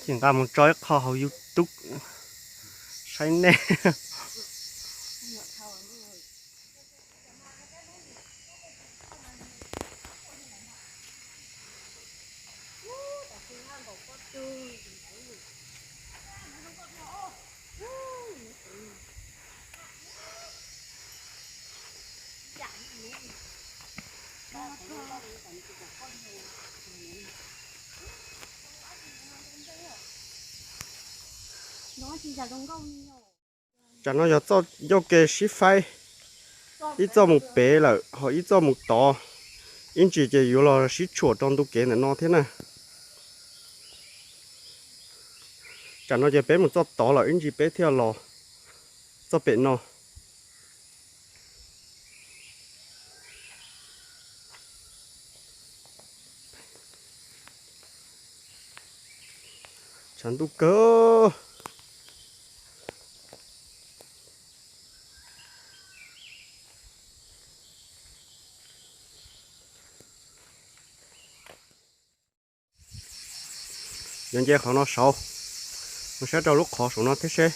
Nqa mus tso ib qho hauv YouTube saib nej. Tsam no yog txoj ncauj ke sib faib, ib txoj mus pem lawm ho ib txoj mus tod, ib ntsis ces yuav los sib tshuam rau ntu kev ntawm no thiab na. Tsam no ces peb mus txoj tod lawm, ib ntsis peb thiaj los txoj pem no. Tshav ntuj kawg. Yuav nce qhov no saud, mus saib rau lub qhov saum no thiab seb.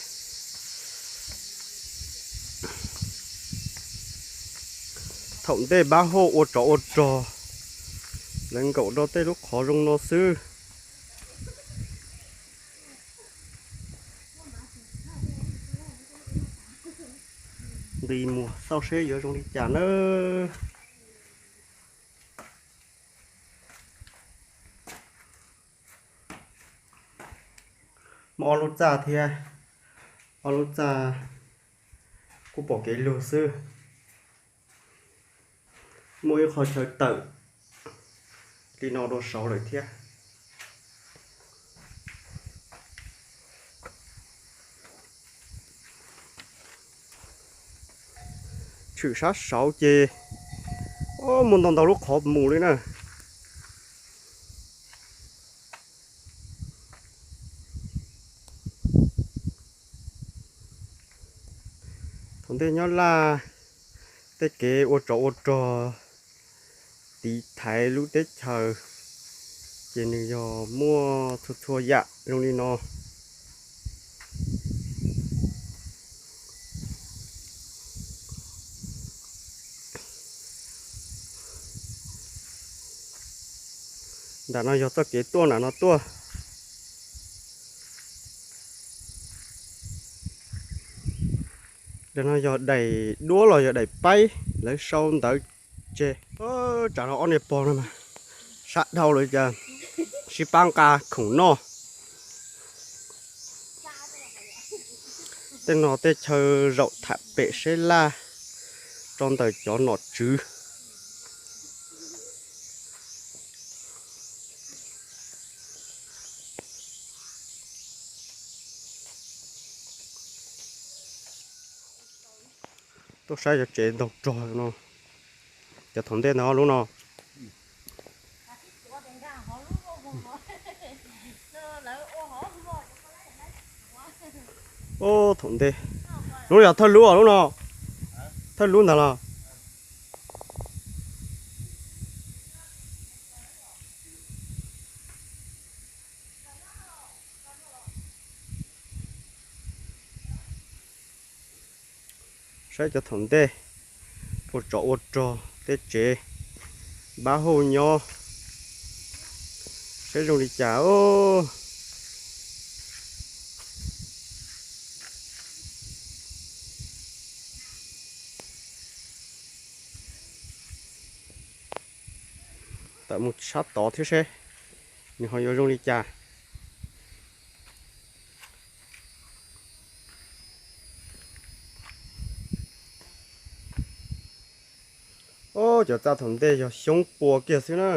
Thaum ntej pab hauj ua tsov ua rog, lawv nkaum rau tej lub qhov zoo no xwb. Nqis mus xauj seb yuav zoo li cas nawb. Muaj ob lub txaj thiab, ob lub txaj kuj pom kev lug xwb. Muaj ib qho chaw tawm li no dua saud lawm thiab. Tshwm sab saud ces muaj ntau ntau lub qhov mus li na. Thaum ntej nyob Laj, tej kev ua tsov ua rog tiv thaiv lub teb chaws, ces nws yog muaj txhua txhua yam zoo li no. Nram no yog txoj kev tuaj nram no tuaj. Nram no yog daim duab los yog daim paib lawv sau ntawv tseg. Tsam no ob niag pog no sab dhau lawm cas sib pab nqa khoom noj. Tej no tej chaw zaum tham pem seb laj rau ntawm cov nom tswv. Tuaj saib cov tsev ntaug rog no, cov thaum ntej ntag lub no. Thaum ntej, lub no yog thawj lub os lub no, thawj lub ntag los. Saib cov thaum ntej, ua tsov ua rog tej tsev, pab hauj nyob, saib zoo li cas os. Tawm mus sab tod thiab seb nws ho yuav zoo li cas. Ob, cov txaj thaum ntej yog xyoob pua kiag xwb na.